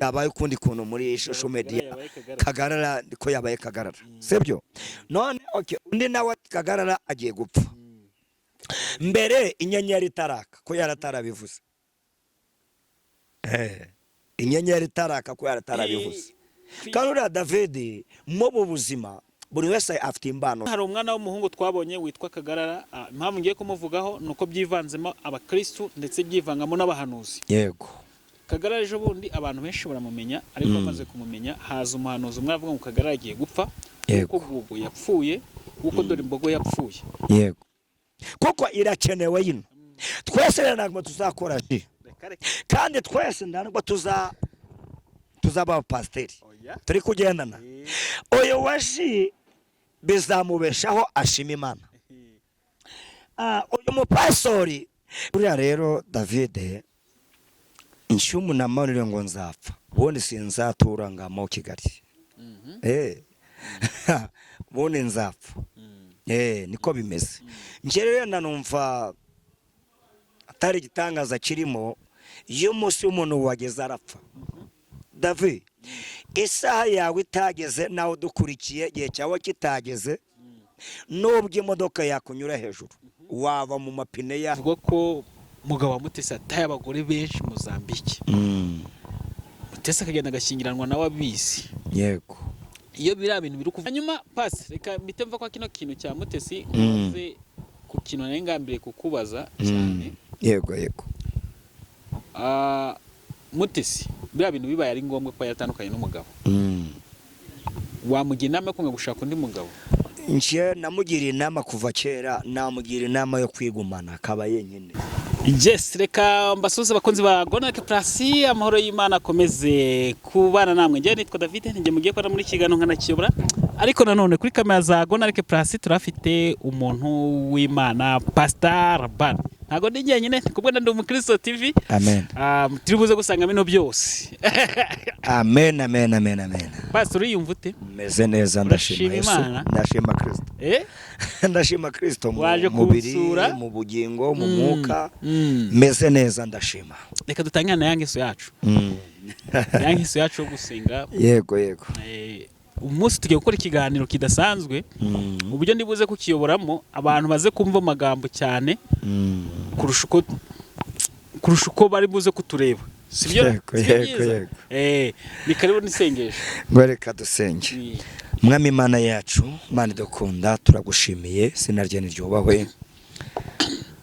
Yabaye ukundi kuntu muri social media. Yabaye Kagarara. Kagarara ko yabaye Kagarara, sibyo? None okay, undi nawe ati Kagarara agiye gupfa mbere inyenyeri itaraka, ko yaratarabivuze. Inyenyeri itaraka, ko yaratarabivuze. Kandi uriya David, mu buzima buri wese afite impano. Hari umwana w'umuhungu twabonye witwa Kagarara. Impamvu ngiye kumuvugaho ni uko byivanzemo abakristu ndetse byivangamo n'abahanuzi. Kagarara ejo bundi abantu benshi baramumenya, ariko bamaze kumumenya haza umuhanuzi umwe avuga ngo Kagarara agiye gupfa, kuko Gugu yapfuye, kuko dore imbogo yapfuye. Yego, kuko irakenewe yino. Twese rero ntabwo tuzakora ji, Reka reka. kandi twese ntabwo tuzaba abapasiteri. Oya. Turi kugendana. Uyu wa ji bizamubeshaho, ashima Imana. Uyu mupasori buriya rero David nshyumunamurire ngo nzapfa, ubundi sinzatura ngamo Kigali. Ubundi nzapfa. Niko bimeze. Njye rero nanumva atari igitangaza kirimo iyo umunsi w'umuntu wageze arapfa. David, isaha yawe itageze, nawe udukurikiye, igihe cyawe kitageze, nubwo imodoka yakunyura hejuru wava mu mapine ya Avuga ko umugabo wa Mutesi ataye abagore benshi Mozambique, Mutesi akagenda agashyingiranwa nawe abizi. Iyo biriya bintu biri kuva hanyuma, pasi, reka mpite mva kwa kino kintu cya Mutesi, nkoze ku kintu nari ngambiriye kukubaza cyane. yego yego Mutesi biriya bintu bibaye ari ngombwa ko yatandukanye n'umugabo, wamugira inama yo kwanga gushaka undi mugabo? Njye namugiriye inama kuva kera, namugira inama yo kwigumana akaba yenyine. Yes, reka mbasuhuze abakunzi ba Gonake Plus, amahoro y'Imana akomeze kubana namwe. Njye nitwa David, njye mugiye kubana muri kiganiro nkanakiyobora. Ariko nanone kuri kamera za Gonake Plus turafite umuntu w'Imana, Pastor Laban. Ntago ndi njyenyine, ndi kumwe na Ndi Umukristo TV. Amen. Turi buze gusanga bino byose. Amen, amen, amen, amen. Pastor, uriyumva ute? Meze neza, ndashima Urashima Yesu. Imana? Ndashima Kristo. Ndashima Kristo mu Waje mubiri, kunsura? mu bugingo, mu mwuka. Meze neza, ndashima. Reka dutangire na ya ngeso yacu. Ya ngeso yacu yo gusenga. Yego yego. Umunsi tugiye gukora ikiganiro kidasanzwe, uburyo ndibuze kukiyoboramo abantu baze kumva amagambo cyane kurusha uko bari buze kutureba, sibyo? Yego, Sibyo yego, byiza? Yego. Ni karibu n'isengesho. Ngo reka dusenge. Mwami Imana yacu, Imana idukunda, turagushimiye, izina rye niryubahwe.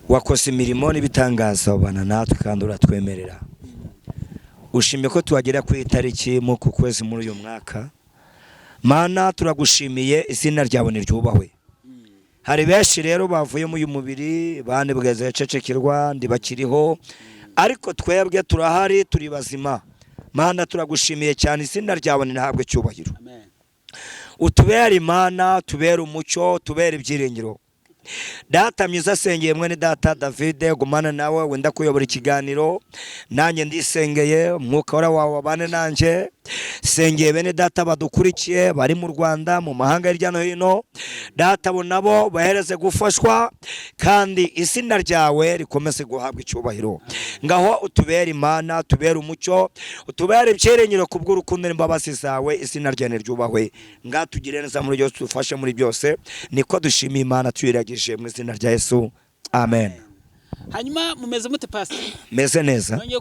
Wakoze imirimo n'ibitangaza, ubana natwe kandi uratwemerera. Ushimye ko tuhagera ku itariki mu ku kwezi muri uyu mwaka. Mana, turagushimiye, izina ryawe niryubahwe. Hari benshi rero bavuye mu uyu mubiri, bandi bweze cecekerwa, ntibakiriho, ariko twebwe turahari, turi bazima. Mana, turagushimiye cyane, izina ryawe nirihabwe icyubahiro. Amen. Utubere Imana, tubere umucyo, tubere ibyiringiro. Data mwiza, asengeye mwene data David, gumana nawe wenda kuyobora ikiganiro, nanjye ndisengeye, umwuka wera wawe wabane nanjye. Sengeye bene data badukurikiye bari mu Rwanda, mu mahanga hirya no hino. Data, abo nabo bahereze gufashwa, kandi izina ryawe rikomeze guhabwa icyubahiro. Ngaho utubere Imana, tubere umucyo, utubere ibyiringiro kubw'urukundo n'imbabazi zawe, izina ryawe niryubahwe. Ngatugire neza muri byose, tufashe muri byose, niko dushimiye Imana tuyiragije mu izina rya Yesu, amen. Hanyuma mumeze mute, Pastor? Meze neza. Nongeye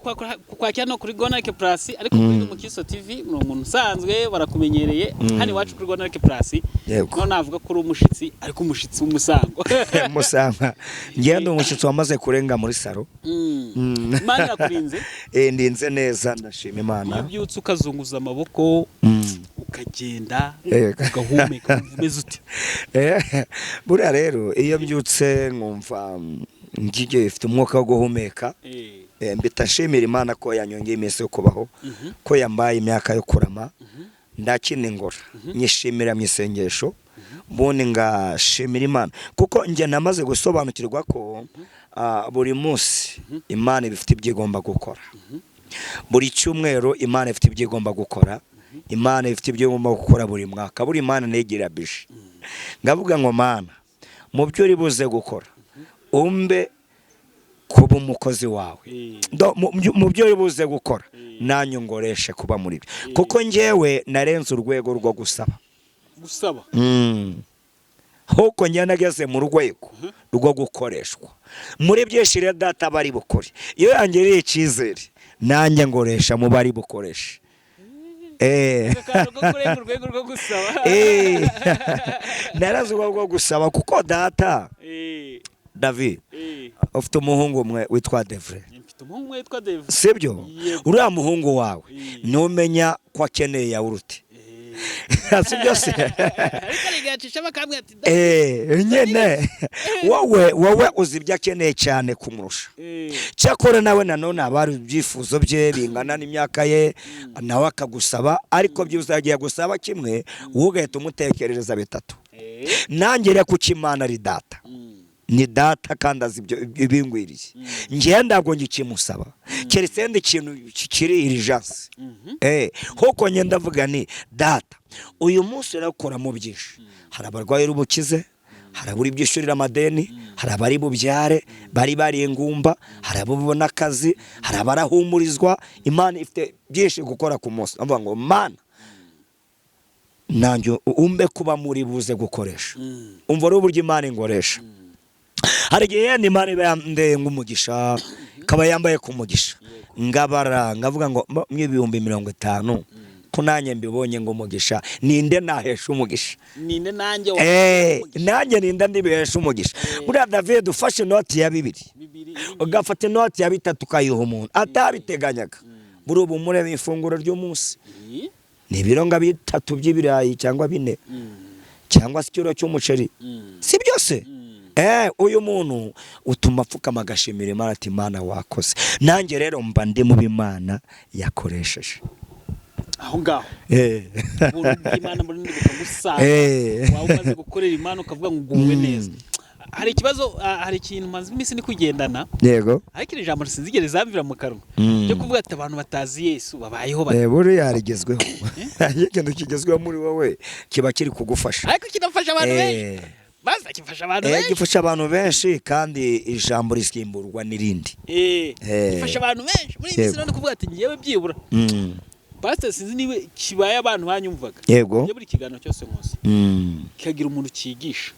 kukwakira no kuri Gonake Plus, ariko kuri Mukiso TV ni umuntu usanzwe, barakumenyereye. Hano iwacu kuri Gonake Plus no navuga ko uri umushitsi, ariko umushitsi w'umusango. Musanga ngenda umushyitsi wamaze kurenga muri salo. Imana irakurinze? Ndinze neza, ndashima Iyo Imana. ubyutse ukazunguza amaboko, ukagenda, ugahumeka, wumva umeze ute? Buriya rero iyo mbyutse nkumva ngiye ifite umwuka wo guhumeka, mpita nshimira Imana ko yanyongeye iminsi yo kubaho, ko yambaye imyaka yo kurama. Ndakina ingora nyishimira mu isengesho, ubundi ngashimira Imana, kuko njye namaze gusobanukirwa ko buri munsi Imana iba ifite ibyo igomba gukora, buri cyumweru Imana ifite ibyo igomba gukora, Imana ifite ibyo igomba gukora buri mwaka. Buri Imana nigira bije, ngavuga ngo: "Mana, mu byo uri buze gukora umbe Kuba umukozi wawe. Mu byo uri buze gukora, nanjye ngoreshe kuba muri byo, kuko njyewe narenze urwego rwo gusaba. Gusaba. Ahubwo njye nageze mu rwego rwo gukoreshwa muri byinshi. Rero data bari bukore, iyo yangiriye icyizere, nanjye ngoresha mu bari bukoreshe. Akantu ko kurenga urwego rwo gusaba. Narazi urwego rwo gusaba, kuko data David, ufite umuhungu umwe witwa Devre? Mfite umuhungu witwa David. Sibyo? Yego. Uriya muhungu wawe, numenya ko akeneye yawurute, sibyo se? Ariko arigacisha bakambwira ati Nyine wowe uzi ibyo akeneye cyane kumurusha. Cyakora nawe nanone haba hari ibyifuzo bye bingana n'imyaka ye, nawe akagusaba, ariko byibuze agiye gusaba kimwe, wowe ugahita umutekerereza bitatu. Nanjye rero, kuko Imana ari data, ni data kandi azi ibyo ibingwiriye, njyewe ntabwo ngikimusaba, keretse yenda ikintu kiri urgence. Huko njye ndavuga ni data, uyu munsi urakoramo byinshi. Hari abarwayi uri bukize, hari aburi byishyurira amadeni, hari abari bubyare bari bari ingumba, hari abubona akazi, hari abarahumurizwa. Imana ifite byinshi gukora ku munsi. Ndavuga ngo Mana, nanjye umbe kuba muri buze gukoresha. Umva rero uburyo Imana ingoresha. Hari igihe yenda Imana iba yandeye nk'umugisha, ikaba yambaye ku mugisha, ngabara ngavuga ngo 50,000, ko nanjye mbibonye ngo umugisha, ninde nahesha umugisha? Ninde nanjye? Nanjye ninde ndibihesha umugisha? Buriya David, ufashe inoti ya 2, 2. ugafata inoti ya 3 ukayiha umuntu atabiteganyaga, buri ubu mureba ifunguro ry'umunsi ni ibiro nka 3 by'ibirayi cyangwa 4 cyangwa se ikiro cy'umuceri, si byose? Uyu muntu utuma apfukama agashimira Imana ati: "Imana wakoze." Nanjye rero mba ndi mu b'Imana yakoresheje. Aho ngaho ubuntu bw'Imana bunini bukagusanga, waba umaze gukorera Imana ukavuga ngo uguwe neza. Hari ikibazo, hari ikintu maze iminsi ndi kugendana, ariko iri jambo sinzigere zamvira mu kanwa, ryo kuvuga ati abantu batazi Yesu babayeho bate? Buriya rigezweho. Iyo ikintu kigezweho muri wowe kiba kiri kugufasha. Ariko kinafasha abantu benshi, baza gifasha abantu benshi. Gifasha abantu benshi, kandi ijambo risimburwa n'irindi. Gifasha abantu benshi muri iyi minsi. None kuvuga ati ngewe byibura, pastor, sinzi niba kibaye abantu banyumvaga, njye buri kiganiro cyose nkoze kikagira umuntu cyigisha,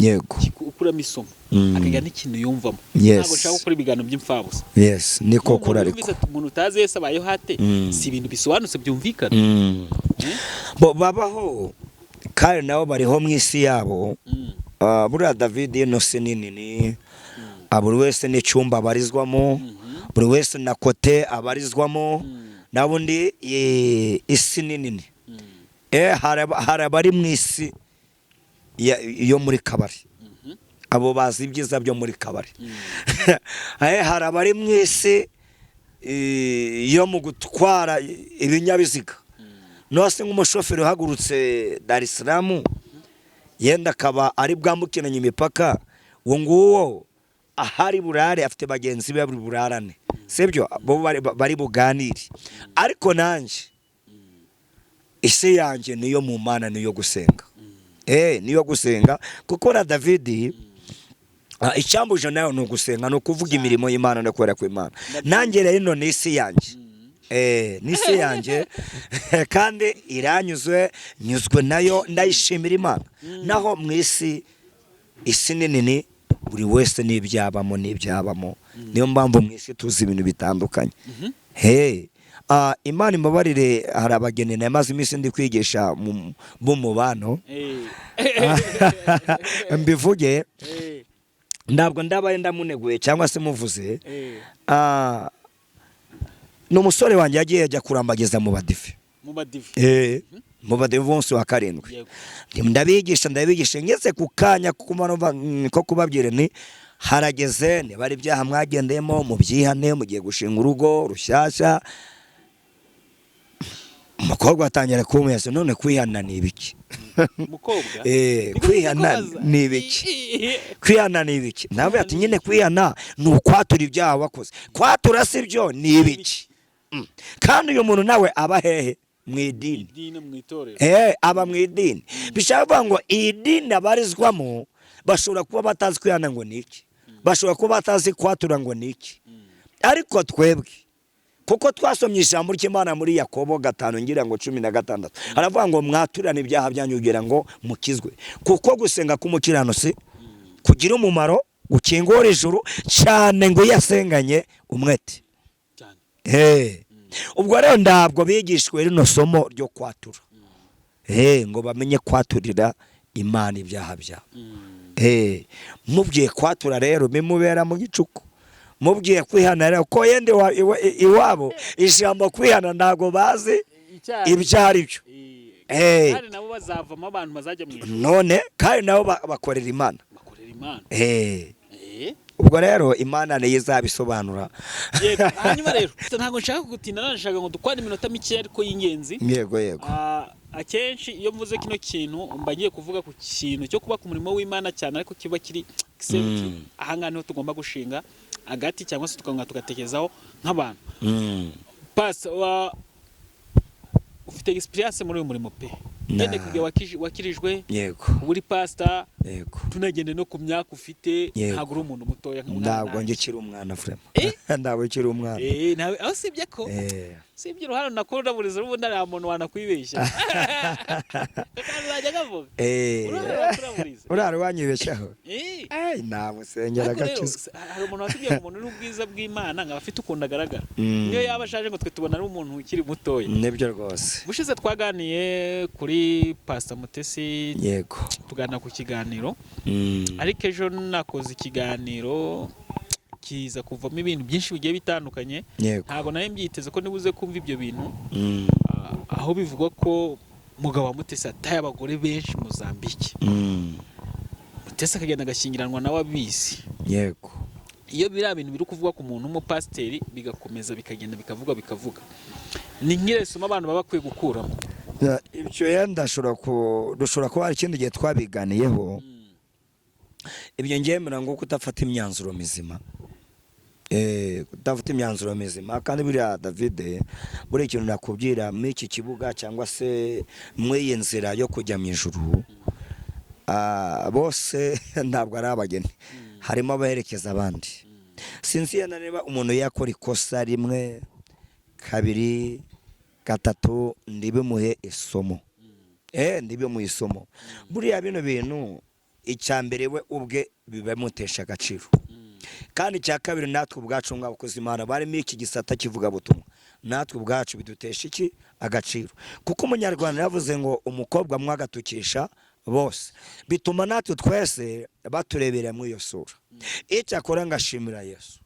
ukuramo isomo, akagira n'ikintu yumvamo. Ntabwo nshaka gukora ibiganiro by'imfabusa. Yes, niko Umuntu kuri ariko. yumvise ati umuntu utazi Yesu abayeho ate? Si ibintu bisobanutse byumvikana. Bo babaho kandi nabo bariho mu isi yabo. Buriya David, ino si nini, ni buri wese n'icyumba abarizwamo, buri wese na côté abarizwamo. Nabundi isi ni nini. Hari abari mu isi yo muri kabari, abo bazi ibyiza byo muri kabari. Hari abari mu isi yo mu gutwara ibinyabiziga. Nose nk'umushoferi uhagurutse Dar es Salaam, yenda akaba ari bwambukiranye imipaka, uwo nguwo ahari burare afite bagenzi be bari burarane, sibyo? Bo bari buganire. Ariko nanjye isi yanjye niyo mu Mana, niyo gusenga, niyo gusenga, kuko na David, icyambuje nayo ni ugusenga, ni ukuvuga imirimo y'Imana no kubera kw'Imana. Nanjye rero ino ni isi yanjye, ni isi yanjye kandi iranyuzwe, nyuzwe nayo, ndayishimira Imana. Naho mu isi, isi ni nini, buri wese n'ibyabamo n'ibyabamo. Niyo mpamvu mu isi tuzi ibintu bitandukanye. Hey, Imana imbabarire, hari abageni namaze iminsi ndi kwigisha b'umubano. Mbivuge, ntabwo ndabaye ndamuneguye cyangwa se muvuze. Ni umusore wanjye yagiye ajya kurambagiza mu badive. Mu badive. Mu badive umunsi wa 7. Ndabigisha, ndabigisha, ngeze ku kanya ko kubabwira ni harageze, niba ari ibyaha mwagendeyemo mubyihane, mugiye gushinga urugo rushyashya. Umukobwa atangira kumeza: "None kwihana ni ibiki?" Umukobwa? Eh, Niko kwihana kubaza. ni ibiki? Kwihana ni ibiki? Nawe ati: "Nyine kwihana ni ukwatura ibyaha wakoze." Kwatura si byo ni ibiki? Kandi uyu muntu nawe aba hehe? Mu idini. Idini, mu itorero. Aba mu idini. Bishaka kuvuga ngo iyi dini abarizwamo bashobora kuba batazi kwihana ngo ni iki, bashobora kuba batazi kwatura ngo ni iki. Ariko twebwe kuko twasomye ijambo ry'Imana muri Yakobo 5 ngira ngo 16, haravuga ngo mwaturane ibyaha byanyu kugira ngo mukizwe, kuko gusenga k'umukiranutsi kugira umumaro, gukingura ijuru cyane ngo iyo asenganye umwete. Cyane. Ubwo rero ntabwo bigishwe rino somo ryo kwatura, ngo bamenye kwaturira Imana ibyaha byabo. Mubwiye kwatura rero bimubera mu gicuku, mubwiye kwihana rero ko yende iwabo ijambo kwihana ntabwo bazi ibyo ari byo. Kandi nabo bazavamo abantu bazajya mu ijuru. None kandi nabo bakorera Imana. Bakorera Imana. Ubwo rero Imana niyo izabisobanura. Yego, hanyuma rero ntabwo nshaka kugutinda, nashaka ngo dukwane iminota mike ariko y'ingenzi. Yego yego. Akenshi iyo mvuze kino kintu mba ngiye kuvuga ku kintu cyo kuba ku murimo w'Imana cyane, ariko kiba kiri senti ahangaha niho tugomba gushinga agati cyangwa se tukongera tugatekerezaho nk'abantu. Pasi wa ufite experience muri uyu murimo pe, ugende kujya wakirijwe, uri pastor, tunagende no ku myaka ufite, ntabwo uri umuntu mutoya nk'umwana. Ntabwo ngikiri umwana vraiment, ntabwo nkiri umwana. Nawe aho sibye ko sibye uruhare nakunda buriza, ubundi nta muntu wanakwibeshya kandi uzajya kavuga uruhare nakuraburiza. Urara wanyibeshyaho. Ay, namusengera Ariko rero, agakizwa. hari umuntu watubwiye ngo umuntu ni ubwiza bw'Imana, ngo aba afite ukuntu agaragara, niyo yaba ashaje, ngo twe tubona ari umuntu ukiri mutoya. Nibyo rwose. Ubushize twaganiye kuri Pastor Mutesi, tuganira ku kiganiro, ariko ejo nakoze ikiganiro kiza kuvamo ibintu byinshi bigiye bitandukanye. Ntabwo nari mbyiteze ko nibuze kumva ibyo bintu. Aho bivugwa ko mugabo wa Mutesi ataye abagore benshi Mozambique, Mutesi akagenda agashyingiranwa nawe abizi. Iyo biriya bintu biri kuvugwa ku muntu w'umupasiteri bigakomeza bikagenda bikavuga bikavuga, ni nk'iresomo abantu baba bakwiye gukuramo. Ibyo yenda ashobora ku dushobora kuba hari ikindi gihe twabiganiyeho. Ibyo ngemera ngo kudafata imyanzuro mizima, kudafata imyanzuro mizima. Kandi buriya David, buriya ikintu nakubwira muri iki kibuga cyangwa se muri iyi nzira yo kujya mu ijuru, bose ntabwo ari abageni, harimo abaherekeza abandi. Sinzi yenda niba umuntu yakora ikosa rimwe, kabiri, gatatu, ndibimuhe isomo, ndibimuhe isomo. Buriya bino bintu, icya mbere we ubwe bibamutesha agaciro, kandi icya kabiri natwe ubwacu nk'abakozi Imana barimo iki gisata kivugabutumwa, natwe ubwacu bidutesha iki agaciro, kuko Umunyarwanda yavuze ngo umukobwa mwe agatukisha bose. Bituma natwe twese baturebera muri iyo sura. Icyakora ngashimira Yesu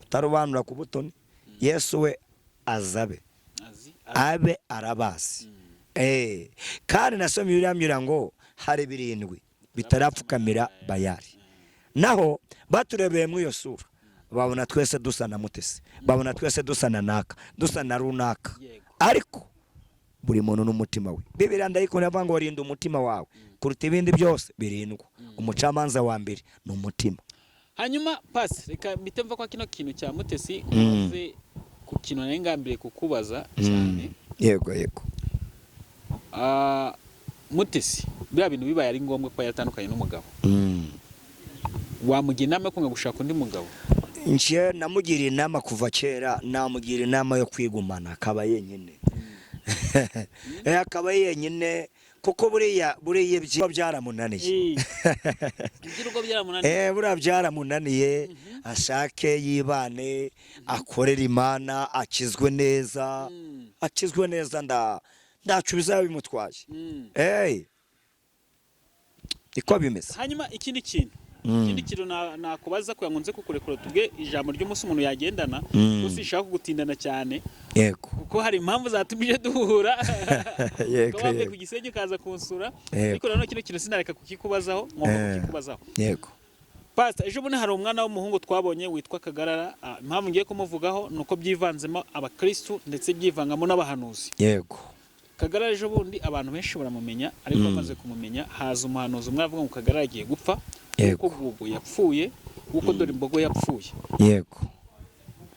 utarobanura ku butoni. Yesu we azabe azi abe arabazi. Kandi nasomye birambyura ngo hari 7 bitarapfukamira Bayari, naho baturebeye muri iyo sura babona twese dusa na Mutesi, babona twese dusa na naka, dusa na runaka. Ariko buri muntu n'umutima we. Bibiliya ndayikunda, avuga ngo rinda umutima wawe kuruta ibindi byose birindwa. Umucamanza wa mbere ni umutima. Hanyuma pasi, reka mpite mva kwa kino kintu cya Mutesi, nkoze ku kintu nari ngambiriye kukubaza cyane. Yego yego. Mutesi biriya bintu bibaye ari ngombwa ko yatandukanye n'umugabo, wamugira inama yo kwanga gushaka undi mugabo? Njye namugiriye inama kuva kera, namugira inama yo kwigumana akaba yenyine. Akaba yenyine, kuko buriya ibyo byaramunaniye. Iby'urugo byaramunaniye. Buriya byaramunaniye. Ashake yibane, akorere Imana, akizwe neza. Akizwe neza, ndacu bizaba bimutwaye. Niko bimeze. Hanyuma ikindi kintu, nakubaza kugira ngo nze kukurekura, tubwe ijambo ry'umunsi umuntu yagendana, gusa ishaka kugutindana cyane, kuko hari impamvu zatumije duhura, kuba wavuye ku Gisenyi ukaza kunsura. Ariko nanone kino kintu sinareka kukikubazaho, ngomba kukikubazaho. Pastor, ejo bundi hari umwana w'umuhungu twabonye witwa Kagarara. Impamvu ngiye kumuvugaho ni uko byivanzemo abakristu ndetse byivangamo n'abahanuzi. Kagarara ejo bundi abantu benshi baramumenya, ariko bamaze kumumenya haza umuhanuzi umwe avuga ngo Kagarara agiye gupfa, kuko Gugu yapfuye, kuko dore imbogo yapfuye.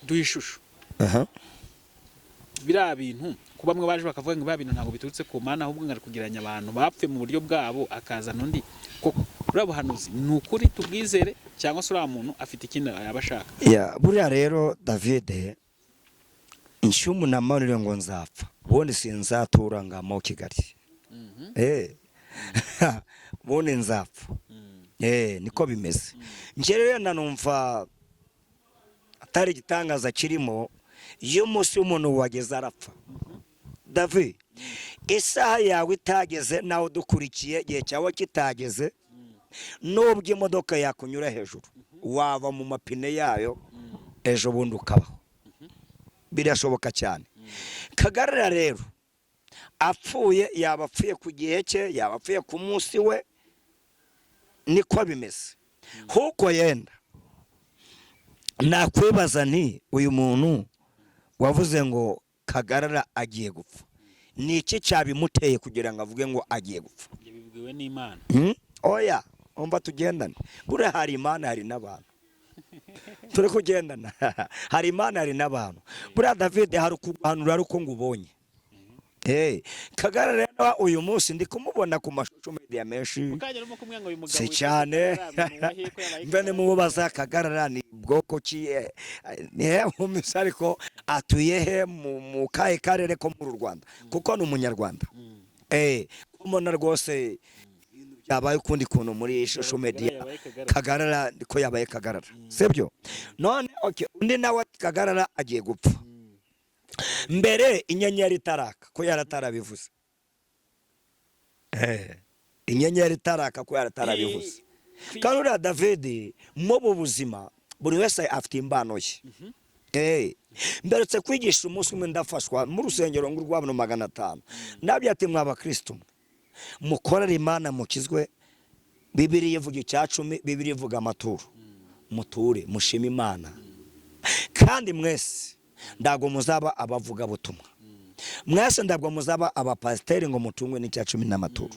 Duhe ishusho. Biriya bintu, ku bamwe baje bakavuga ngo biriya bintu ntabwo biturutse ku Mana, ahubwo ngo ari kugereranya abantu bapfuye mu buryo bwabo akazana undi koko. Buriya buhanuzi ni ukuri tubwizere, cyangwa se uriya muntu afite ikindi yaba ashaka? Ya, buriya rero David, inshumu namanure ngo nzapfa, ubundi sinzatura ngamo Kigali. Ubundi nzapfa. Niko bimeze. Njye rero nanumva atari igitangaza kirimo iyo umunsi w'umuntu wageze arapfa. David, isaha yawe itageze, nawe udukurikiye, igihe cyawe kitageze, nubwo imodoka yakunyura hejuru wava mu mapine yayo ejo bundi ukabaho, birashoboka cyane. Kagarara rero apfuye, yaba apfuye ku gihe cye, yaba apfuye ku munsi we, niko bimeze. Huko yenda nakwibaza nti uyu muntu wavuze ngo Kagarara agiye gupfa, ni iki cyabimuteye kugira ngo avuge ngo agiye gupfa? Ibyo bibwiwe n'Imana. Oya, umva tugendane. Buriya hari Imana, hari n'abantu. Turi kugendana? Hari Imana, hari n'abantu. Buriya David, hari ukuguhanura ari uko ngubonye. Kagarara rero uyu munsi ndi kumubona ku mashusho media menshi. Mukanya urimo kumwe ngo uyu mugabo Si witwa cyane. Kagarara, ni uwahe ko yabaye Mbe Kagarara? nimubaza Kagarara ni bwoko ki, ni he wumvise, ariko atuye he, mu kahe karere ko muri Rwanda, kuko ni umunyarwanda. Kumubona rwose ibintu byabaye ukundi kuntu muri social media. Yabaye Kagarara. Kagarara ko yabaye Kagarara, sibyo? None okay, undi nawe ati Kagarara agiye gupfa mbere inyenyeri itaraka, ko yaratarabivuze. Inyenyeri itaraka, ko yaratarabivuze. Kandi uriya David, mu buzima buri wese afite impano ye. Mberetse kwigisha umunsi umwe, ndafashwa mu rusengero rw'abantu 500. Nabyo ati: "Mwa bakristo mukorere Imana, mukizwe. Bibiliya ivuga icya 10, Bibiliya ivuga amaturo, muture mushime Imana. Kandi mwese ntabwo muzaba abavugabutumwa, mwese ntabwo muzaba abapasiteri ngo mutungwe n'icya 10 n'amaturo.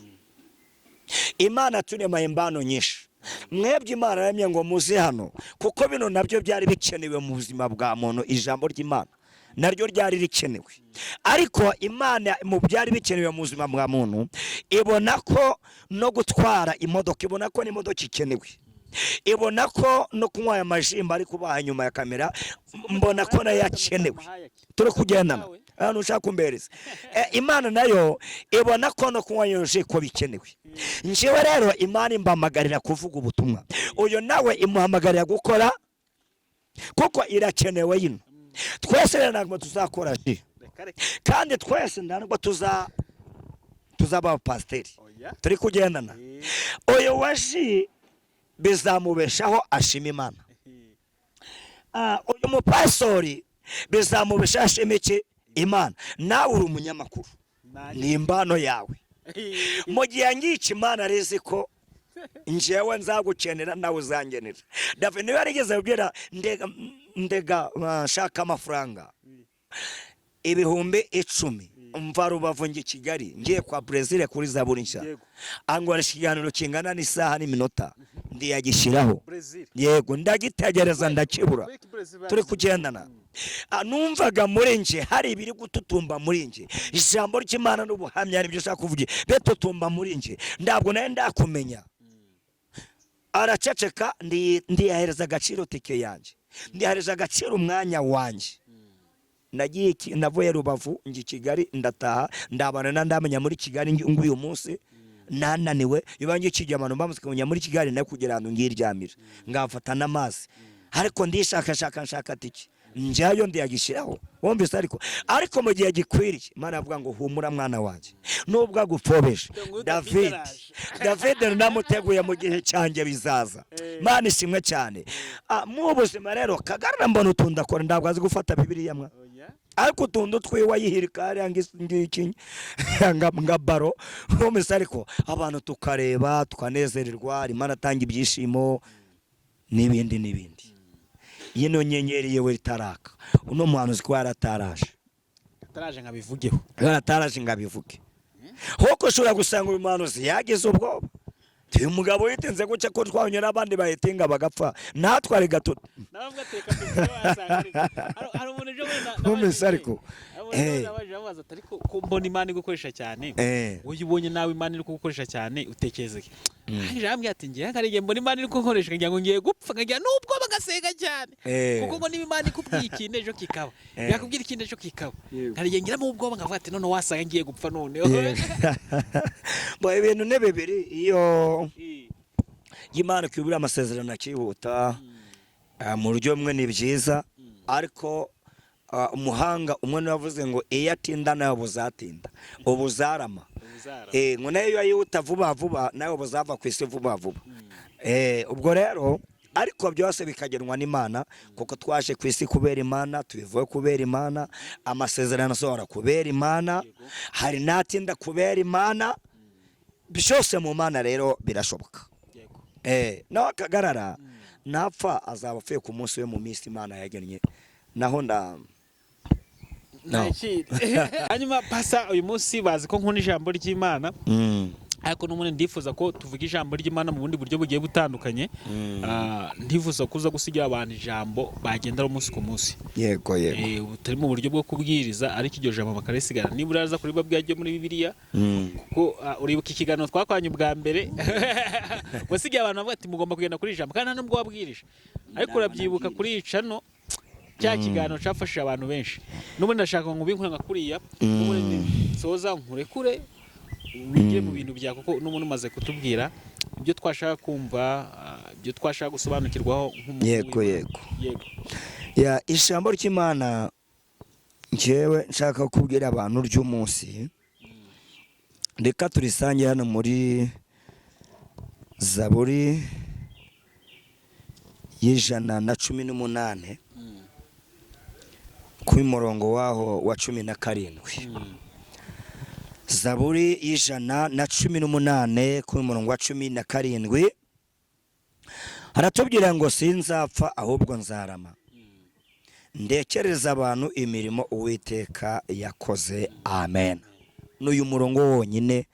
Imana turemaye imbano nyinshi. Mwebwe Imana yaremye ngo muze hano, kuko bino nabyo byari bikenewe mu buzima bwa muntu. Ijambo ry'Imana naryo ryari rikenewe, ariko Imana mu byari bikenewe mu buzima bwa muntu ibona ko no gutwara imodoka, ibona ko n'imodoka ikenewe, ibona ko no kunywa aya majimba ari kubaha nyuma ya kamera, mbona ko nayo akenewe. Turi kugendana ahantu ushaka kumbereza? Imana nayo ibona ko no kunywa iyo ji ko bikenewe. Njyewe rero Imana imbamagarira kuvuga ubutumwa, uyu nawe imuhamagarira gukora kuko irakenewe yino. Twese rero ntabwo tuzakora ji, Reka reka. kandi twese ntabwo tuzaba abapasiteri. Oya. Turi kugendana? Uyu wa ji bizamubeshaho ashima Imana. Uyu mupasori bizamubeshaho ashima iki? Imana. Nawe uri umunyamakuru, ni impano yawe. Mu gihe ngica, Imana arizi ko njyewe nzagukenera, nawe uzangenera. David niba yarigeze kubwira ndega ndega, nshaka amafaranga 10,000, mva Rubavu njye i Kigali, ngiye kwa Brezil kuri Zaburi Nshya." Angora ikiganiro kingana n'isaha n'iminota, ndiyagishyiraho. Brazil. Yego, ndagitegereza ndakibura. Wiki Brazil. Turi kugendana? Numvaga muri nje hari ibiri gututumba muri nje, ijambo ry'Imana n'ubuhamya nibyo ushaka kuvuga bitutumba muri nje. Ntabwo nawe ndakumenya. Araceceka. Ndiyahereza agaciro tike yanjye, ndiyahereza agaciro umwanya wanjye. Nagiye navuye Rubavu njya i Kigali, ndataha, ndabana na ndamenya muri Kigali nguyu munsi nananiwe. Iyo ngiye kijya abantu bamaze kumenya muri Kigali, nayo kugira ngo ngiryamire ngafata n'amazi, ariko ndishakashaka nshaka tike njyayo, ndiyagishyiraho. Wumvise? Ariko mu gihe gikwiriye Imana avuga ngo: "Humura mwana wanjye, nubwo agupfobeje." Ngo David David araje. David namuteguye mu gihe cyanjye bizaza. Imana ishimwe cyane. Mu buzima rero Kagarara mbona utuntu akora, ntabwo azi gufata Bibiliya mwa. Oya. Ariko utuntu twiwe ayihirika hariya ngiki nga baro. Wumvise? Ariko abantu tukareba tukanezererwa, arimo aratanga ibyishimo n'ibindi n'ibindi. Yino nyenyeri yewe itaraka, uno muhanuzi ko yarataraje. Ataraje nkabivugeho. Yarataraje ngo abivuge. Huko ushobora gusanga uyu muhanuzi yagize ubwoba, uyu mugabo yitinze gutya ko twabonye n'abandi bayitinga bagapfa, natwe ari gato. Nabavuga ati reka tuvuge, wasanga ariko. Hari umuntu ejo bundi Wumvise ariko? Hari umuntu Baje ati ariko ko mbona Imana igukoresha cyane, wowe ubonye nawe Imana iri kugukoresha cyane utekereza iki? Arangije arambwira ati ngewe hari igihe mbona Imana iri kunkoresha nkagira ngo ngiye gupfa, nkagira n'ubwoba ngasenga cyane, kuko ngo niba Imana ikubwiye ikintu ejo kikaba, yakubwira ikindi ejo kikaba, hari igihe ngiramo ubwoba nkavuga ati none wasanga ngiye gupfa noneho. Bo ibintu ni bibiri: iyo Imana ikubwira amasezerano akihuta, mu buryo bumwe ni byiza, ariko umuhanga umwe niwe wavuze ngo iyo atinda nawe buzatinda ubuzarama, ngo nayo iyo yihuta vuba vuba nawe buzava ku isi vuba vuba. Ubwo rero ariko byose bikagenwa n'Imana, kuko twaje ku isi kubera Imana, tubivuye kubera Imana, amasezerano asohora kubera Imana, hari n'atinda kubera Imana, byose mu Mana rero birashoboka. Nawe akagarara napfa azaba apfuye ku munsi we mu minsi Imana yagennye, naho nda Nta kindi. Hanyuma pasa, uyu munsi bazi ko nkunda ijambo ry'Imana, ariko n'ubundi ndifuza ko tuvuga ijambo ry'Imana mu bundi buryo bugiye butandukanye. Ndifuza kuza gusigira abantu ijambo bagendera umunsi ku munsi. Yego yego. Butari mu buryo bwo kubwiriza, ariko iryo jambo bakarisigara niba uraza kuribabwira ryo muri Bibiliya, kuko uribuka ikiganiro twakwanye ubwa mbere, wasigiye abantu bavuga ati mugomba kugenda kuri ijambo, kandi nta nubwo wabwirije, ariko urabyibuka kuri iyi cano cya kiganiro cyafashije abantu benshi. N'ubundi ndashaka ngo ubinkure nka kuriya, n'ubundi nsoza nkurekure wigire mu bintu bya, kuko n'ubundi umaze kutubwira ibyo twashaka kumva, ibyo twashaka gusobanukirwaho nk'umuntu w'Imana. Yego. Yego. Ya, ijambo ry'Imana njyewe nshaka kubwira abantu ry'umunsi, reka turisange hano muri Zaburi y'118 ku murongo waho wa 17. Zaburi y'118 ku murongo wa 17 haratubwira ngo sinzapfa ahubwo nzarama, ndekereza abantu imirimo Uwiteka yakoze. Amen. N'uyu murongo wonyine.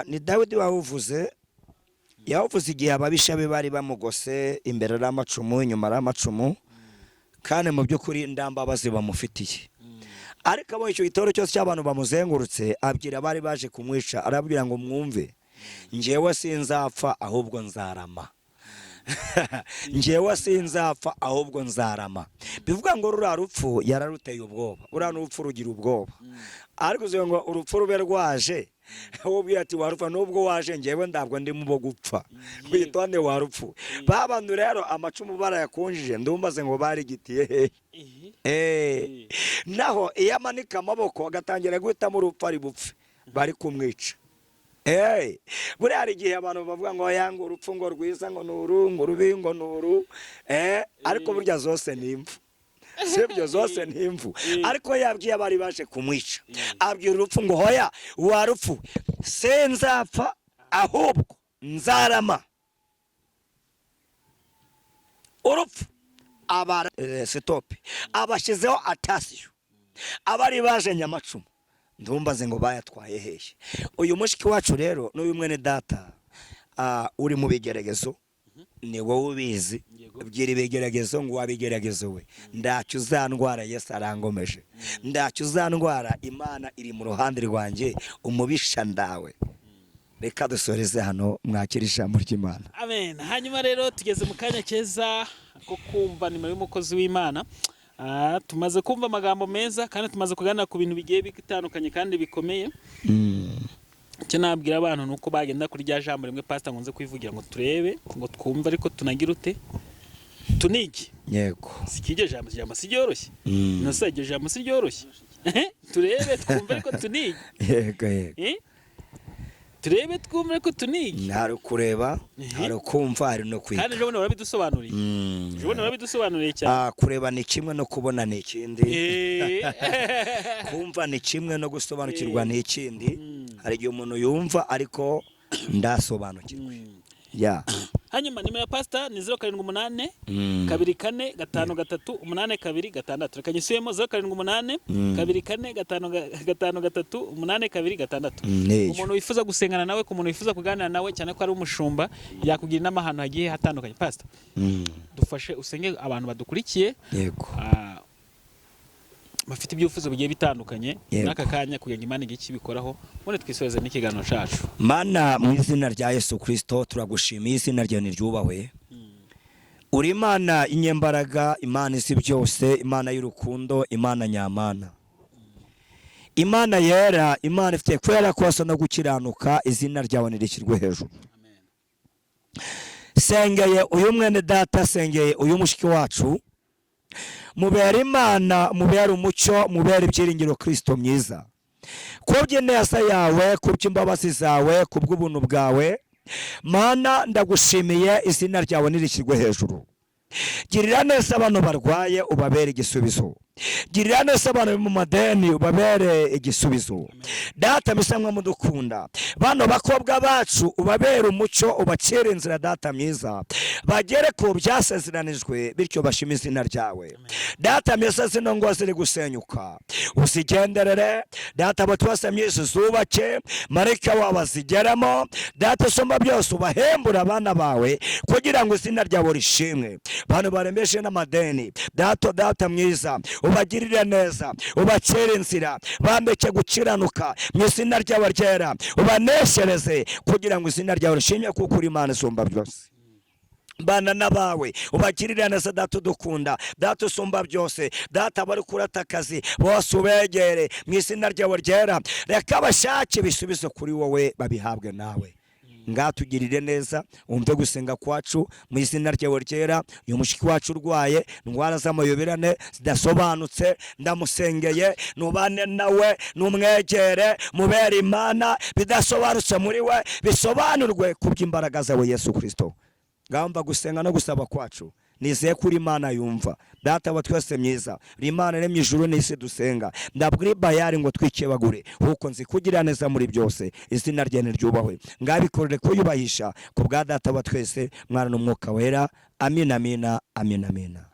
Ni Dawidi wawuvuze, yawuvuze igihe ababisha be bari bamugose, imbere ari amacumu, inyuma ari amacumu, kandi mu by'ukuri ndambabazi bamufitiye. Ariko abonye icyo gitoro cyose cy'abantu bamuzengurutse, abwira abari baje kumwica, arabwira ngo mwumve, njyewe sinzapfa ahubwo nzarama, njyewe sinzapfa ahubwo nzarama. Bivuga ngo ruriya rupfu yararuteye ubwoba, uriya n'urupfu rugira ubwoba, ariko uzi ngo urupfu rube rwaje, wowe ubwira ati warupfa nubwo waje, njyewe ntabwo ndi mu bo gupfa, witonde warupfu. Ba bantu rero amacumu barayakunjije, ndumbaze ngo barigitiye hehe? Naho iyo amanika amaboko agatangira guhitamo urupfu ari bupfe, bari kumwica. Buriya hari igihe abantu bavuga ngo yanga urupfu ngo rwiza ngo ni uru, ngo urubi ngo ni uru, ariko burya zose ni impfu, sibyo? Zose ni impfu. Ariko yabwiye abari baje kumwica, abwira urupfu ngo hoya warupfu, sinzapfa ahubwo nzarama. Urupfu aba stop, abashyizeho atasiyo. Abari baje nyamacumu ndumbaze ngo bayatwaye hehe? Uyu mushiki wacu rero n'uyu mwene data uri mu bigeragezo, ni wowe ubizi. Bwira ibigeragezo ngo wabigeragezo we, ndacyo uzandwara, Yesu arangomeje, ndacyo uzandwara, Imana iri mu ruhande rwanjye, umubisha ndawe. Reka dusoreze hano, mwakira ijambo ry'Imana. Amen. Hanyuma rero tugeze mu kanya keza ko kumva nimero y'umukozi w'Imana. Tumaze kumva amagambo meza kandi tumaze kuganira ku bintu bigiye bitandukanye kandi bikomeye. Icyo nabwira abantu ni uko bagenda kuri rya jambo rimwe pastor nkunze kwivugira ngo turebe, ngo twumve, ariko tunagire ute? Tunige. Si iryo jambo, ijambo si ryoroshye. No se iryo jambo si ryoroshye? Turebe, twumve, ariko tunige. Yego yego. Eh? Turebe, twumve, ariko tunige. Hari ukureba, hari ukumva, hari no kwiga. Kandi ejo bundi warabidusobanuriye. Ejo bundi warabidusobanuriye cyane. Kureba ni kimwe no kubona ni ikindi. Kumva ni kimwe no gusobanukirwa ni ikindi. Hari igihe umuntu yumva ariko ndasobanukirwa. Ya. Hanyuma nimero ya pasita ni 078 24 53 82 6. Reka nyisubiyemo: 078 24 5 53 82 6. Niyo. Umuntu wifuza gusengana nawe, ku muntu wifuza kuganira nawe, cyane ko ari umushumba, yakugira inama ahantu hagiye hatandukanye. Pasita, dufashe usenge abantu badukurikiye. Bafite ibyifuzo bigiye bitandukanye Yego. n'aka kanya, kugira ngo Imana igire icyo ibikoraho, ubundi twisoreze n'ikiganiro cyacu. Mana, mu izina rya Yesu Kirisito turagushimiye, izina ryawe niryubahwe. Uri Imana inyembaraga, Imana isi byose, Imana y'urukundo, Imana nyamana, Imana yera, Imana ifite kwera kose no gukiranuka, izina ryawe nirishyirwe hejuru. Amen. Sengeye uyu mwene data, sengeye uyu mushiki wacu, mubera Imana, mubera umucyo, mubera ibyiringiro. Kirisito myiza, kubw'ineza yawe, kubw'imbabazi zawe, kubw'ubuntu bwawe, Mana, ndagushimiye, izina ryawe nirishyirwe hejuru. Girira neza abantu barwaye, ubabere igisubizo. Girira neza abantu bari mu madeni, ubabere igisubizo. Data mwiza, mudukunda, bano bakobwa bacu ubabere umucyo, ubacire inzira. Data mwiza, bagere ku byasezeranijwe, bityo bashime izina ryawe. Data mwiza, zino ngo ziri gusenyuka, uzigenderere. Data wa twese mwiza, zubake, marayika wawe azigeramo. Data usumba byose, ubahembure abana bawe kugira ngo izina ryawe rishimwe. Bantu barembeje n'amadeni, data, data mwiza, ubagirire neza, ubacire inzira, bambeke gukiranuka mu izina ryawe ryera, ubaneshereze kugira ngo izina ryawe rishimwe, kuko uri Imana isumba byose. Bana n'abawe ubagirire neza. Data udukunda, Data usumba byose, Data, bari kurata akazi bose ubegere mu izina ryawe ryera. Reka bashake ibisubizo kuri wowe, babihabwe nawe. Ngatugirire neza, wumve gusenga kwacu mu izina ryawe ryera. Uyu mushiki wacu urwaye indwara z'amayoberane zidasobanutse, ndamusengeye, nubane nawe, numwegere, mubere Imana, bidasobanutse muri we bisobanurwe kubw'imbaraga zawe Yesu Kirisito. Ngamba gusenga no gusaba kwacu, nizeye ko uri Imana yumva. Data wa twese myiza, uri Imana iremye ijuru n'isi dusenga. Ndabwira Bayari ngo twikebagure, kuko nzi kugira neza muri byose. Izina rye niryubahwe. Ngabikorere kuyubahisha ku bwa Data wa twese, Mwana n'Umwuka Wera. Amina, amina, amina, amina.